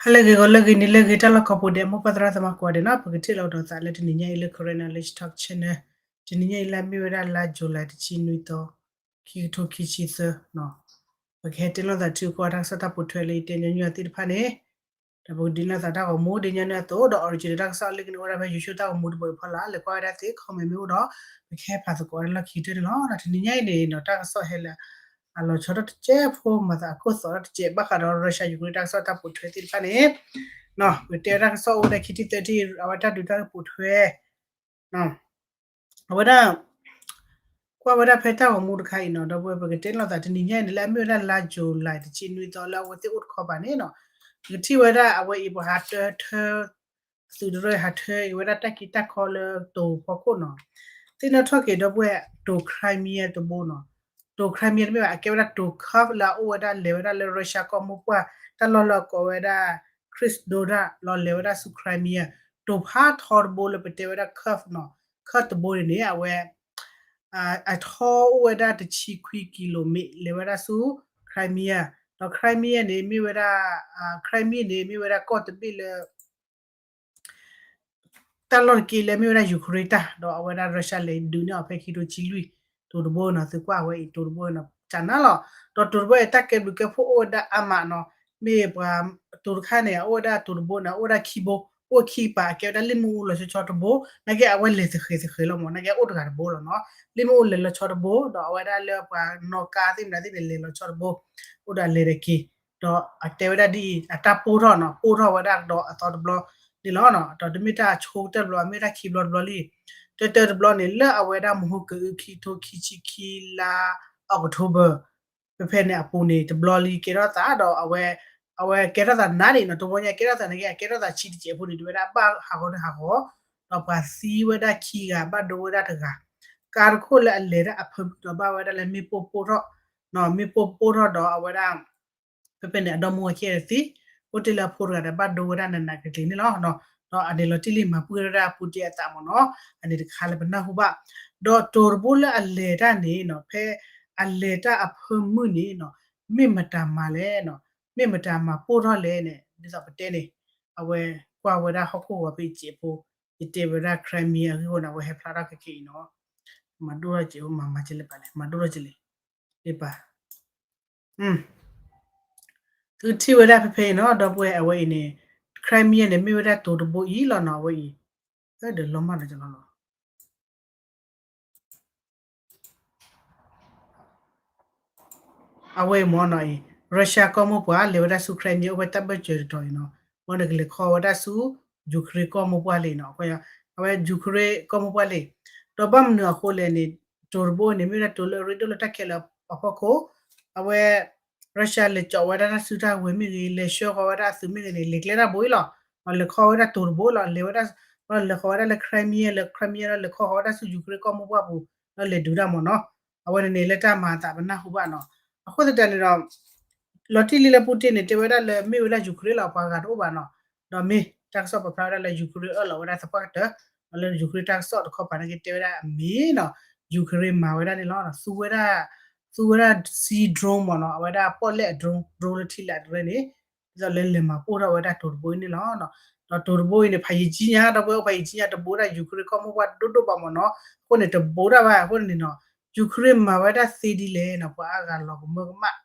ဟါလၢအဂ့ၤ ဂီၤလၢအဂ့ၤ နံၤလၢအဂ့ၤ တၢ်လီၢ်ကိးပူၤဒဲး မိၢ်ပၢ်သရၣ်သမါကိးဂၤဒဲးနီၤ, ပကထံၣ်လိာ်ကဒီးသးလၢတနံၤညါအံၤလၢ Karen Knowledge Talk Channel, တနံၤညါအံၤလၢအမ့ၢ်ဝဲဒၣ်လါ July တဆံနွံသီ ခံကထိခံဆံသၢ, ပကဟဲတဲလိာ်သးထံကီၢ်တၢ်ကစီၣ်တၢ်ပိာ်ထွဲလၢယတဲညီနုၢ်အီၤသ့ၣ်တဖၣ်န့ၣ်, ဒီးပကဒုးနဲၣ်လိာ်သးတၢ်ဂီၤမူ ဒ်ညီနုၢ်အသိး ဒီး original တၢ်ကစီၣ်အလၢကန့ၢ်အိၣ်ဝဲဒၣ်ဖဲ YouTube တၢ်ဂီၤမူတဘိအဖီလာ် လဲၤကွၢ်ဝဲဒၣ်သ့ comment မ့ၢ်အိၣ်ဒီး ပကဟဲဖးသကိးဝဲဒၣ်လီၢ်ခံကတၢၢ်န့ၣ်လီၤ. တနံၤညါအံၤန့ၣ်ဒီး တၢ်ကစီၣ်ဟဲလၢ အလီၤဆီတစဲးဖိ မၤသးအခိၣ်သီထီၣ်တစဲး ဘၣ်ဃးဒီး Russia Ukraine တၢ်ကစီၣ်တၢ်ပိာ်ထွဲသ့ၣ်တဖၣ်န့ၣ်, ပကတဲတၢ်ကစီၣ်အိၣ်ဝဲဒၣ်ခံထံၣ်သၢထံၣ် အဝဲတၢ်ဒုးတၢ်ပိာ်ထွဲ အဝဲဒၣ် ကွၢ်ဝဲဒၣ်ဖဲတၢ်ဂီၤမူတခါအံၤနီၤ ဒီပုၢ်ဝဲၢ် ပကတဲလိာ်သးတနံၤညါအံၤန့ၣ် လၢအမ့ၢ်ဝဲဒၣ်လါ July တဆံနွံသီလၢအဝဲသ့ၣ်အိၣ်တခီပၤန့ၣ်နီၤ, ပကထံၣ်ဝဲဒၣ်အဝဲအံၤပှၤဟးတၢထၢ သုးတရၢဟးထၢက့ၤဝဲဒၣ်တၢ်က့တၢ်ခီလၢတိၤဖီခိၣ်နီၤ, သ့ၣ်နီၣ်ထီၣ်က့ၤဒီပုၢ်ဝဲၢ် တိၤ Crimea တဘိနီၤ, တိၤ Crimea တမ့ၢ်ဘၣ် အကဲဝဲဒၣ်တိၤ Kursk လၢအအိၣ်ဝဲဒၣ်လဲၤဝဲဒၣ်လၢ Russia ကီၢ်မိၢ်ပှၢ် တၢ်လီၢ်လၢအကိးဝဲဒၣ် Krasnodar လီၤလဲၤဝဲဒၣ်ဆူ Crimea, တိၤဖးထီတဘိလၢပတဲဝဲဒၣ် Kursk နီၤ, Kursk တဘိန့ၣ်န့ၣ် အဝဲ အထီအိၣ်ဝဲဒၣ်တဆံခွံ kilometer လဲၤဝဲဒၣ်ဆူ Crimea, ဒီး Crimea န့ၣ် မ့ၢ်ဝဲဒၣ် Crimea န့ၣ် မ့ၢ်ဝဲဒၣ်ကီၢ်တဘ့ၣ်လၢ တၢ်လီၢ်တက့လၢမ့ၢ်ဝဲဒၣ် Ukraine တၢ် ဒီးအဝဲဒၣ် Russia လဲၤဒုးန့ၢ်အီၤဖဲခံကထိဆံလွံၢ်, တိၤတဘိနီၤ သုကွၢ်ဝဲအံၤ တိၤတဘိနီၤ ကနၤလီၤ, ဒီးတိၤတဘိအံၤတၢ်ကဲဘျုးကဲဖှိၣ်အိၣ်ဝဲဒၣ်အါမးနီၤ, မ့ၢ်ပှၤ တိၤတခါန့ၣ် အိၣ်ဝဲဒၣ်တိၤတဘိန့ၣ် အိၣ်ဝဲဒၣ်ခံဘိ, အိၣ်ခံပၤ အကဲဝဲဒၣ်လံာ်မ့ၣ်အူလီၤဆီဆီတဘိ, နာ်က့အဝဲလဲၤသဃဲၤသဃဲၤလီၤမး နာ်က့အိၣ်တဂၤတဘိလီၤနီၤ, လံာ်မ့ၣ်အူလဲၤလီၤဆီတဘိ ဒီးအဝဲဒၣ်လၢပှၤနီၣ်ကါသ့ၣ်မနုၤသ့ၣ်န့ၣ် လဲၤလီၤဆီတဘိ, အိၣ်ဒီးအလဲၤတက့ၢ် ဒီးအတဲဝဲဒၣ်ဒ်အံၤ အတၢ်ပိၢ်ထီၣ်နီၤ ပိၢ်ထီၣ်ဝဲဒၣ်ဒီးအသီတဘျီန့ၣ်လီၤ, ဒီးတမ့ၢ်တၢ်ဆိကတၢၢ်တဘျီ မ့ၢ်ဝဲဒၣ်ခံဘျီတဘျီလံ, တၢတၢတဘျီန့ၣ် လၢအဝဲဒၣ်မဟါက ခံကထိခံဆံခံလါ October ဖဲဖဲန့ၣ်အပူၤန့ၣ် တဘျီလံကဲထီၣ်သးဒီးအဝဲ အဝဲကဲထီၣ်သးနးန့ၣ်နီၤ, တဘျီညါကဲထီၣ်သးန့ၣ် ကဲထီၣ်သးဆံတစဲးဖိန့ၣ် ဒ်ဝဲဒၣ်ဘၣ်ဟးဂီၤဒုးဟးဂီၤ, ဒီးပှၤသံဝဲဒၣ်ခံဂၤ ဘၣ်ဒိဝဲဒၣ်တဂၤ, ကါတခိၣ်လၢအလဲၤဒၣ်အဖၢမုၢ်ဒီးဘၣ်ဝဲဒၣ်လၢ မ့ၣ်ပိၢ်ပိၢ်ထီၣ်, မ့ၣ်ပိၢ်ပိၢ်ထီၣ်ဒီးအဝဲဒၣ် ဖဲဖဲန့ၣ် အဒီမါဝၤခံဂၤသံ, အိၣ်တ့ၢ်လၢအဖိတဂၤဒီးဘၣ်ဒိဝဲဒၣ်နးနးကျံၤကျံၤန့ၣ်လီၤ, ဒီးအန့ၣ်လီၤတံၢ်လံမၤပှံၢ်ဝဲဒၣ် Putin အသးမ့ၢ်နီၤ, အန့ၣ်တခါလၢပနၢ်ဟူဘၣ်, ဒီးတိၤတဘိလၢအလဲၤတၢ်န့ၣ်နီၤ ဖဲအလဲၤတၢ်အဖၢမုၢ်န့ၣ်နီၤ မ့ၢ်မတၤမၤလဲၣ်နီၤ, မ့ၢ်မတၤမၤပိၢ်ထီၣ်လဲၣ်န့ၣ် ဒ်သိးပတဲန့ၣ်, အဝဲကွၢ်ဝဲဒၣ်ဟီၣ်ခိၣ်ဂီၤဖဲအံၤစဲးဖိ, ယတဲဝဲဒၣ် Crimea အဂ့ၢ်အဝဲန့ၣ် အဝဲဟဲဖျါထီၣ်ခဲကနံၣ်အံၤနီၤ, မၤဒိၣ်ထီၣ်စဲးဖိ မၤမၤကလဲၣ်ပာ်လဲၣ် မၤဒိၣ်ထီၣ်ကလဲၣ်, လၢပာ် သုထံၣ်ဝဲဒၣ်ဖဲဖဲအံၤနီၤ ဒီပုၢ်ဝဲၢ် အဝဲအံၤန့ၣ် Crimea န့ၣ် မ့ၢ်ဝဲဒၣ်တိၤတဘိအံၤလီၤနီၤ အဝဲအံၤ, ဒီးလီၤမၢ်လီၤကလီလီၤ အဝဲအံၤမ့ၢ်နီၤအံၤ Russia ကီၢ်မိၢ်ပှၢ် လဲၤဝဲဒၣ်ဆူ Crimea အိၣ်ဖဲတၢ်ဘၢၣ်စၢၤတတီၤအံၤနီၤ, ဝဲန့ၣ်ကလဲၤခီဝဲဒၣ်ဆူ Ukraine ကီၢ်မိၢ်ပှၢ်လံနီၤ, အဝဲ Ukraine ကီၢ်မိၢ်ပှၢ်လံ, ဒီးဘၣ်မနုၤအဃိလဲၣ်န့ၣ် တိၤတဘိန့ၣ် မ့ၢ်ဝဲဒၣ်တိၤလၢအရ့ဒိၣ်လၢတၢ်ခဲလၢာ်အဖီခိၣ်, အဝဲ Russia လဲၤကၠီးဝဲဒၣ်တၢ်စုတၢ်ဝဲၤမ့ၢ်ဂ့ၤ လဲၤဆှၢဃီၤဝဲဒၣ်အသုးမ့ၢ်ဂ့ၤန့ၣ် လဲၤကျဲတၢ်ဘိအံၤလီၤ, လဲၤခီဝဲဒၣ်တိၤတဘိလီၤ, လဲၤဝဲဒၣ် လဲၤဃီၤဝဲဒၣ်လၢ Crimea လၢ Crimea လီၤ လဲၤခီဃီၤဝဲဒၣ်ဆူ Ukraine ကီၢ်မိၢ်ပှၢ်ပူၤ လီၤလဲၤဒုးတၢ်မ့ၢ်နီၤ, အဝဲန့ၣ်န့ၣ် လၢတၢ်မၤအသးပနၢ်ဟူဘၣ်နီၤ, အဃိသတးန့ၣ်ဒီး လီၤတံၢ်လံလၢ Putin န့ၣ် တဲဝဲဒၣ်လၢမ့ၢ်ဝဲဒၣ် Ukraine လီၤ ပှၤဂၤတအိၣ်ဘၣ်နီၤ, ဒီးမ့ၢ်တၢ်ကစီၣ်ပာ်ဖျါဝဲဒၣ်လၢ Ukraine အၢၣ်လီၤဝဲဒၣ်သပှၢ်ကတၢၢ်, ဒီးလၢ Ukraine တၢ်ကစီၣ်တခီပၤန့ၣ်က့ တဲဝဲဒၣ်အမ့ၢ်နီၤ, Ukraine မၤဝဲဒၣ်န့ၣ်လီၤ, သူဝဲဒၣ် သူဝဲဒၣ် sea drone မ့ၢ်နီၤ, အဝဲဒၣ်ပီၣ်လဲၣ်အ drone, drone လၢထံလာ်တရၢန့ၣ် ဒ်သိးလၢလဲၤမၤပိၢ်ထီၣ်ဝဲဒၣ်တိၤတဘိအံၤန့ၣ်လီၤ, ဒီးတိၤတဘိအံၤန့ၣ် ဖးယံာ်ကံညါ ဒီပုၢ်ဝဲၢ် ဖးယံာ်ကံညါတဘိဒၣ် Ukraine ကီၢ်မိၢ်ပှၢ်ဒိၣ်ဒိၣ်ဘၣ်မ့ၢ်နီၤ, အဃိန့ၣ်တဘိဒၣ်ဘၣ်, အဃိန့ၣ်နီၤ Ukraine မၤဝဲဒၣ်သ့ဒ်လဲၣ်နီၤ, ပှၤအါဂၤလီၤကမၢကမၣ်,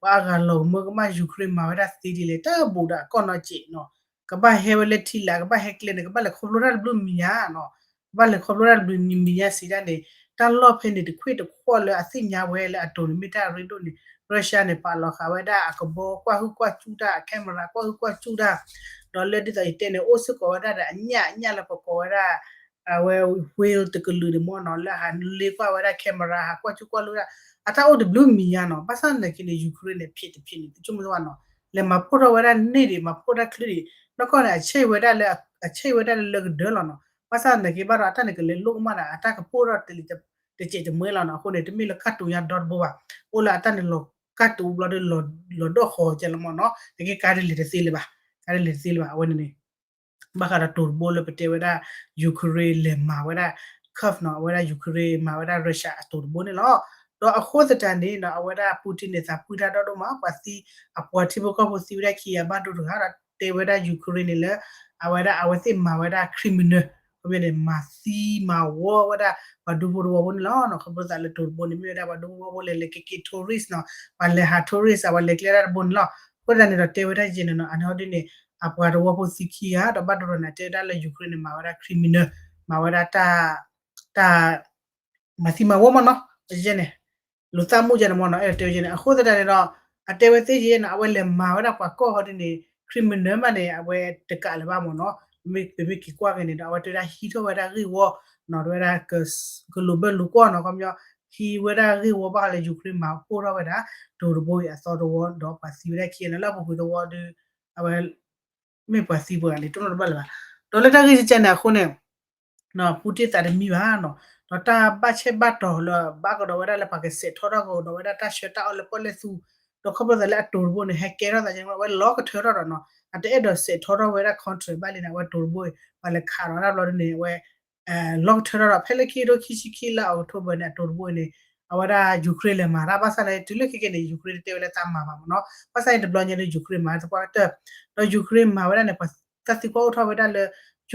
ပှၤအါဂၤလီၤကမၢကမၣ် Ukraine မၤဝဲဒၣ်သ့ဒ်လဲၣ်, တၢ်ဘူးဒၣ်ကီၢ်နီၢ်စဲးနီၤ, ကဘၣ်ဟဲဝဲလၢထံလာ် ကဘၣ်ဟဲကျဲန့ၣ် ကဘၣ်လဲၤခီဖျိတၢ်တဘျုးမံၤညါနီၤ, ကဘၣ်လဲၤခီဖျိတၢ်တဘျုးမံၤညါစံးဒၣ်န့ၣ်, တၢ်လီၢ်ဖဲန့ၣ်တခွ့ၣ်တဃီၣ်လၢအသ့ၣ်ညါဝဲလၢအတိၤန့ၣ် မ့ၢ်တၢ်အရ့ဒိၣ်န့ၣ်, Russia န့ၣ် ပာ်လီၤဃာ်ဝဲဒၣ်အကဘီ ကွၢ်ဟုၣ်ကွၢ်စူၣ်တၢ် camera ကွၢ်ဟုၣ်ကွၢ်စူၣ်တၢ်, ဒီးလၢဒ်သိးယတဲန့ၣ် အိၣ်စ့ၢ်ကီးဝဲဒၣ်ဒီးအညၣ် အညၣ်လၢပကိးဝဲဒၣ် အဝဲ whale တကလုာ်န့ၣ်မ့ၢ်နီၤ, လၢဟးလ့ကွၢ်ဝဲဒၣ် camera ဟးကွၢ်စူၣ်ကွၢ်လိတၢ်, အတၢ်အိၣ်တဘျုးမံၤညါနီၤ, ဘၣ်ဆၣ်သနာ်က့န့ၣ် Ukraine န့ၣ် ဖံးတဖံးန့ၣ် တဆိကမိၣ်ဘၣ်နီၤ, လဲၤမၤပိၢ်ထီၣ်ဝဲဒၣ်န့ၣ်ဒံး မၤပိၢ်တၢ်ချံဒံး, နီၢ်ကီၢ်န့ၣ် အဆဲးဝဲဒၣ်လၢ အဆဲးဝဲဒၣ်လၢလၢကဒၢလီၤနီၤ, ဘၣ်ဆၣ်သနာ်က့ဘၣ်ဒီး အတၢ်န့ၣ်ကလဲၤလိၣ်ကမၣ်ဒီး အတၢ်ကပိၢ်ထီၣ်တလံၤ တစဲးတမှဲလီၤနီၤ, အဃိန့ၣ် တမ့ၢ်လၢကၢ်တူာ်ညါဒီတဘိဘၣ်, အိၣ်လၢအတၢ်န့ၣ်လီၤကၢ်တူာ်ဘျီဒီး လီၤဒီၣ်ဃီၤကဲလီၤမ့ၢ်နီၤ, နာ်က့ကါဒ်လဲၣ်တသ့လၢၤဘၣ်, ကါဒ်လဲၣ်တသ့လၢၤဘၣ်, အဝဲန့ၣ်န့ၣ် ဘၣ်ဃးဒီးတိၤတဘိလၢပတဲဝဲဒၣ် Ukraine လဲၤမၤဝဲဒၣ် Kursk နီၤ, အဝဲဒၣ် Ukraine မၤဝဲဒၣ် Russia အတိၤတဘိန့ၣ်လီၤ. ဒီးအဃိသတးန့ၣ်နီၤ အဝဲဒၣ် Putin န့ၣ် သးဖှံတၢ်ဒီဒိၣ်မး, ပှၤသံ အပှၤထံဖိကီၢ်ဖိသံဝဲဒၣ်ခံဂၤဘၣ်ဒိတဂၤဒီး တဲဝဲဒၣ် Ukraine န့ၣ်လၢ အဝဲဒၣ်အဝဲသ့ၣ်မၤဝဲဒၣ် criminal ခီပညီန့ၣ် မၤသံမၤဝီဝဲဒၣ် ပှၤဒူဖိတဝီဖိန့ၣ်လီၤ. ခီဖျိသးလၢတိၤတဘိန့ၣ် မ့ၢ်ဝဲဒၣ်ပှၤဒူဖိတဝီဖိလဲၤ လဲၤကက့ၤ tourist နီၤ, ပှၤလဲၤဟး tourist အဝဲလဲၤကျဲဒၣ်တဘိန့ၣ်လီၤ. အဃိသတးန့ၣ်ဒီးတဲဝဲဒၣ်ယဲန့ၣ်နီၤ အန့ၣ်ဟီဒ်န့ၣ် အပှၤတဝီဖိသံခံဂၤ ဒီးဘၣ်ဒိဒီးန့ၣ် တဲဝဲဒၣ်လၢ Ukraine န့ၣ် မၤဝဲဒၣ် criminal မၤဝဲဒၣ်တၢ် တၢ် မၤသံမၤဝီမ့ၢ်နီၤ ယဲန့ၣ် လိာ်သးမူယဲန့ၣ်မ့ၢ်နီၤ အဲၣ်ဒိးတဲဝဲယဲန့ၣ် အဃိသတးန့ၣ်ဒီး အတဲဝဲသ့ယဲနီၤ အဝဲလဲၤမၤဝဲဒၣ်ပှၤကီၢ်ဟီဒ်န့ၣ် criminal မးန့ၣ် အဝဲတကးလၢၤဘၣ်မ့ၢ်နီၤ မ့ၢ်ပမ့ၢ်က့ၤကွၢ်က့ၤန့ၣ်ဒီး အဝဲတဲဝဲဒၣ်ဟံးထီၣ်ဝဲဒၣ်ဂ့ၢ်ဝီနီၤ တဲဝဲဒၣ် ကလိာ်ဘၢလိာ်ကွီၢ်နီၤ ခီပညီ ဟံးဝဲဒၣ်ဂ့ၢ်ဝီဘၣ်ဃးလၢ Ukraine မၤပိၢ်ထီၣ်ဝဲဒၣ် တိၤတဘိအံၤအသီတဝီ ဒီးပှၤသံဝဲဒၣ်ခံဂၤန့ၣ်လၢအပူၤကွံာ်တဝီဒီး အဝဲ မ့ၢ်ပှၤသံပှၤဂၤန့ၣ် တနီၤတဘၣ်လၢၤဘၣ်. ဒီးလၢတၢ်ဂ့ၢ်ကဲန့ၣ်အဃိန့ၣ် ပူတ့ၢ်သးတမံဘၣ်နီၤ ဒီးတၢ်ဘၣ်ဆဲးဘၣ်တီၤလၢဘၣ်ကဒီးဝဲဒၣ်လၢပှၤကစဲးထီထီၣ်ကဒီးဝဲဒၣ်တၢ်ဆှၢတၢ်အီၣ်လၢပီၣ်လဲၣ်သူ ဒီးခီဖျိသးလၢအတိၤတဘိန့ၣ် ဟဲကဲထီၣ်သးကဲန့ၣ် အဝဲလီၤကထၢထီၣ်ဒီးနီၤ အတအဲၣ်ဒိးစဲးထီထီၣ်ဝဲဒၣ် contract ဘၣ်လံန့ၣ် အဝဲတိၤတဘိအံၤ ပှၤလဲၤခးဒီးတၢ်ဘျီဒ်န့ၣ် အဝဲ လီၤကထၢထီၣ်ဒီး ဖဲလၢခံကထိခံဆံခံလါ October န့ၣ် အတိၤတဘိအံၤန့ၣ် အဝဲဒၣ် Ukraine လဲၤမၤတၢ် ဘၣ်ဆၣ်န့ၣ် တုၤလၢခဲကနံၣ်အံၤန့ၣ် Ukraine တတဲဝဲလၢသးမၤဘၣ်မ့ၢ်နီၤ ဘၣ်ဆၣ်န့ၣ် တဘျီညါဒီး Ukraine မၤသပှၢ်ကတၢၢ် ဒီး Ukraine မၤဝဲဒၣ်န့ၣ် ပှၤသးသံကွၢ်အိၣ်ထီၣ်ဝဲဒၣ်လၢ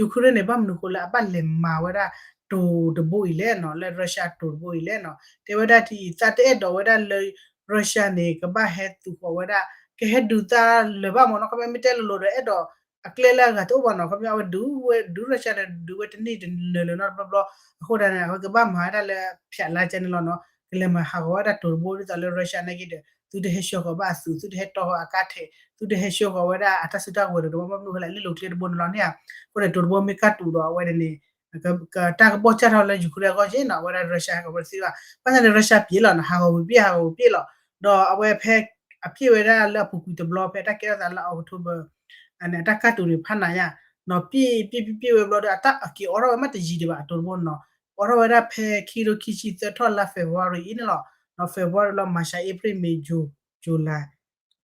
Ukraine န့ၣ် ဘၣ်မနုၤဃိလၢအဘၣ်လဲၤမၤဝဲဒၣ် တိၤတဘိအံၤလဲၣ်နီၤ လၢ Russia တိၤတဘိအံၤလဲၣ်နီၤ တဲဝဲဒၣ်ဒ်အံၤ သးတအဲၣ်ဒိးဝဲဒၣ်လၢ Russia န့ၣ် ကဘၣ်ဟဲသူၣ်ဃီၤဝဲဒၣ် ကဟဲဒုးသးလၢၤဘၣ်မ့ၢ်နီၤ ခီဖျိမ့ၢ်တဲလိၤလိၤဒီး အဲၣ်ဒိး အကျဲလၢအဂၤတအိၣ်ဘၣ်နီၤ ခီဖျိအဝဲဒုးဝဲ ဒုး Russia န့ၣ် ဒုးဝဲတန့ၢ်တနၢၤလၢၤနီတဘျီဘျီ အဃိသတးန့ၣ် အဝဲကဘၣ်မၤဝဲဒၣ်လၢ ဖၠးလါကဲန့ၣ်လီၤနီၤ ကလဲၤမၤဟးဂီၤဝဲဒၣ်တိၤတဘိဒ်သိးလၢ Russia နာ်က့ဒီး သုတဟဲဆှၢဃီၤဘၣ်အသုး သုတဟဲတီဃီၤအကါထဲး သုတဟဲဆှၢဃီၤဝဲဒၣ်အတၢ်စုတၢ်ကဝဲၤလၢၤတဘိ ဘၣ်မနုၤဃိလၢအလ့ၣ်လိၤကျဲတဘိန့ၣ်လီၤန့ၣ်ဧါ အဃိန့ၣ် တိၤတဘိမ့ၢ်ကၢ်တူာ်ဒီးအဝဲန့ၣ် တၢ်ကဘီၣ်စၢ်ထီၣ်လၢ Ukraine အဂီၢ်က့နီၤ အဝဲဒၣ် Russia ဟးဂီၤဝဲတသ့ဘၣ် ဘၣ်ဆၣ်န့ၣ် Russia ပျဲလီၤနီၤ ဟးဂီၤဝံၤပျဲ ဟးဂီၤဝံၤပျဲလီၤ ဒီးအဝဲဖဲ အပျဲဝဲဒၣ်လၢအပူၤကွံာ်တဘျီ ဖဲတၢ်ကဲထီၣ်သးလၢ October အန့ၣ် အတၢ်ကၢ်တူာ်န့ၣ် ဖးနးညါ နီၤ ပျဲ ပျဲ ပျဲ ပျဲဝဲဘျီဒီး အတၢ်အက့ၤအိးထီၣ်ဝဲမ့ၢ်တယံၤဒံးဘၣ် အတိၤတဘိနီၤ အိးထီၣ်ဝဲဒၣ်ဖဲခံကထိခံဆံသၢထီၣ်လါ February အံၤန့ၣ်လီၤ နီၤ February လီၤ March April May June July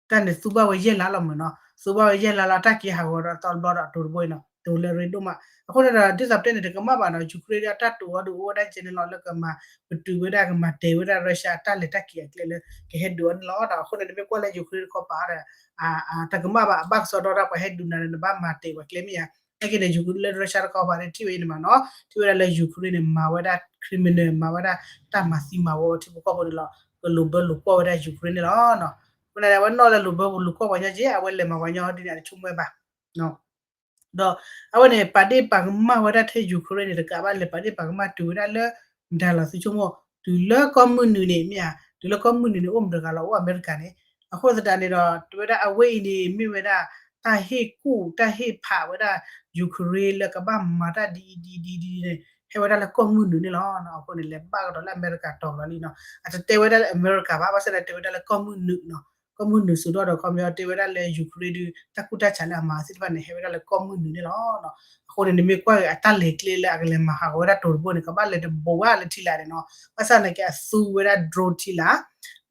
တၢ်န့ၣ်သူဘၣ်ဝဲယဲၢ်လါလီၤမ့ၢ်နီၤ သူဘၣ်ဝဲယဲၢ်လါလီၤ တၢ်က့ၤဟးဂီၤဒီးအသီတဘျီဒီးအတိၤတဘိအံၤနီၤ တိၤလၢအရ့ဒိၣ်မး အဃိန့ၣ်ဒီး ဒ်သိးပတဲန့ၣ် တကမၣ်ဘၣ်နီၤ Ukraine အတၢ်တိာ်အီၤဒုးအိၣ်ဝဲဒၣ်ကဲန့ၣ်လီၤ လၢကမၤပတုာ်ဝဲဒၣ် ကမၤတဲာ်ဝဲဒၣ် Russia အတၢ်လဲၤတၢ်က့ၤအကျဲလၢ ကဟဲဒုးအီၤန့ၣ်လီၤဒီး အဃိန့ၣ် နမ့ၢ်ကွၢ်လၢ Ukraine တခီပၤဒီး တကမၣ်ဘၣ် အဘၣ်ကစီဒီတၢ် ပှၤဟဲဒုးနၤဒီး နဘၣ်မၤတဲာ်ပှၤကျဲမ့ၢ်ဧါ နာ်က့န့ၣ် Ukraine လၢ Russia တခီပၤန့ၣ် ထံၣ်ဝဲအံၤန့ၣ်မးနီၤ ထံၣ်ဝဲဒၣ်လၢ Ukraine န့ၣ် မၤဝဲဒၣ် criminal မၤဝဲဒၣ် တၢ်မၤသံမၤဝီထံဖိကီၢ်ဖိန့ၣ်လီၤ ကလိာ်ဘၢလိာ်ကွီၢ်ဝဲဒၣ် Ukraine န့ၣ်လီၤ အဃိန့ၣ် အဝဲနီၣ်လၢလိာ်ဘၢလိာ်ကွီၢ်ပှၤညီက့ အဝဲလဲၤမၤပှၤညီဒ်န့ၣ် အတဆိကမိၣ်ဘၣ် ဒီးအဝဲန့ၣ် ပာ်ဒ့ၣ်ပာ်ကမၣ်ဝဲဒၣ်ထဲ Ukraine န့ၣ် တကးဘၣ်လဲၤပာ်ဒ့ၣ်ပာ်ကမၣ်တုၤဝဲဒၣ်လၢ မတၤလီၤသုဆိကမိၣ် တုၤလၢကီၢ်မုၢ်နုာ်န့ၣ် မ့ၢ်ဧါ တုၤလၢကီၢ်မုၢ်နုာ်န့ၣ် အိၣ်မတၤတဂၤလီၤ အိၣ်အမဲရကၤန့ၣ် အဃိသတးန့ၣ်ဒီး တဝဲဒၣ်အဝဲအံၤန့ၣ် မ့ၢ်ဝဲဒၣ် တၢ်ဟ့ၣ်ကူၣ်တၢ်ဟ့ၣ်ဖးဝဲဒၣ် Ukraine လၢကဘၣ်မၤတၢ်ဒ်အံၤဒ်အံၤဒ်အံၤဒ်န့ၣ် ဟဲဝဲဒၣ်လၢကီၢ်မုၢ်နုာ်န့ၣ်လီၤ အဃိန့ၣ် လဲၤဘၣ်ကဒီးလၢအမဲရကၤတီၤလီၤလံနီၤ အတတဲဝဲဒၣ်လၢအမဲရကၤဘၣ် ဘၣ်ဆၣ်ဒီးတဲဝဲဒၣ်လၢကီၢ်မုၢ်နုာ်နီၤ ကီၢ်မုၢ်နုာ်စူၤဒီးဒီး ခီပညီတဲဝဲဒၣ်လၢ Ukraine ဒုး တၢ်ကူၣ်တၢ်ဆးလၢအမၤသ့ၣ်တဖၣ်န့ၣ် ဟဲဝဲဒၣ်လၢကီၢ်မုၢ်နုာ်န့ၣ်လီၤ. အဃိန့ၣ် နမ့ၢ်ကွၢ်ဂ့ၤအတၢ်လဲၤကျဲလၢအကလဲၤမၤဟးဂီၤဝဲဒၣ်တိၤတဘိန့ၣ် ကဘၣ်လဲၤတဘိဝဲလၢထံလာ်န့ၣ်နီၤ ဘၣ်ဆၣ်နာ်က့အသူဝဲဒၣ် drone ထံလာ်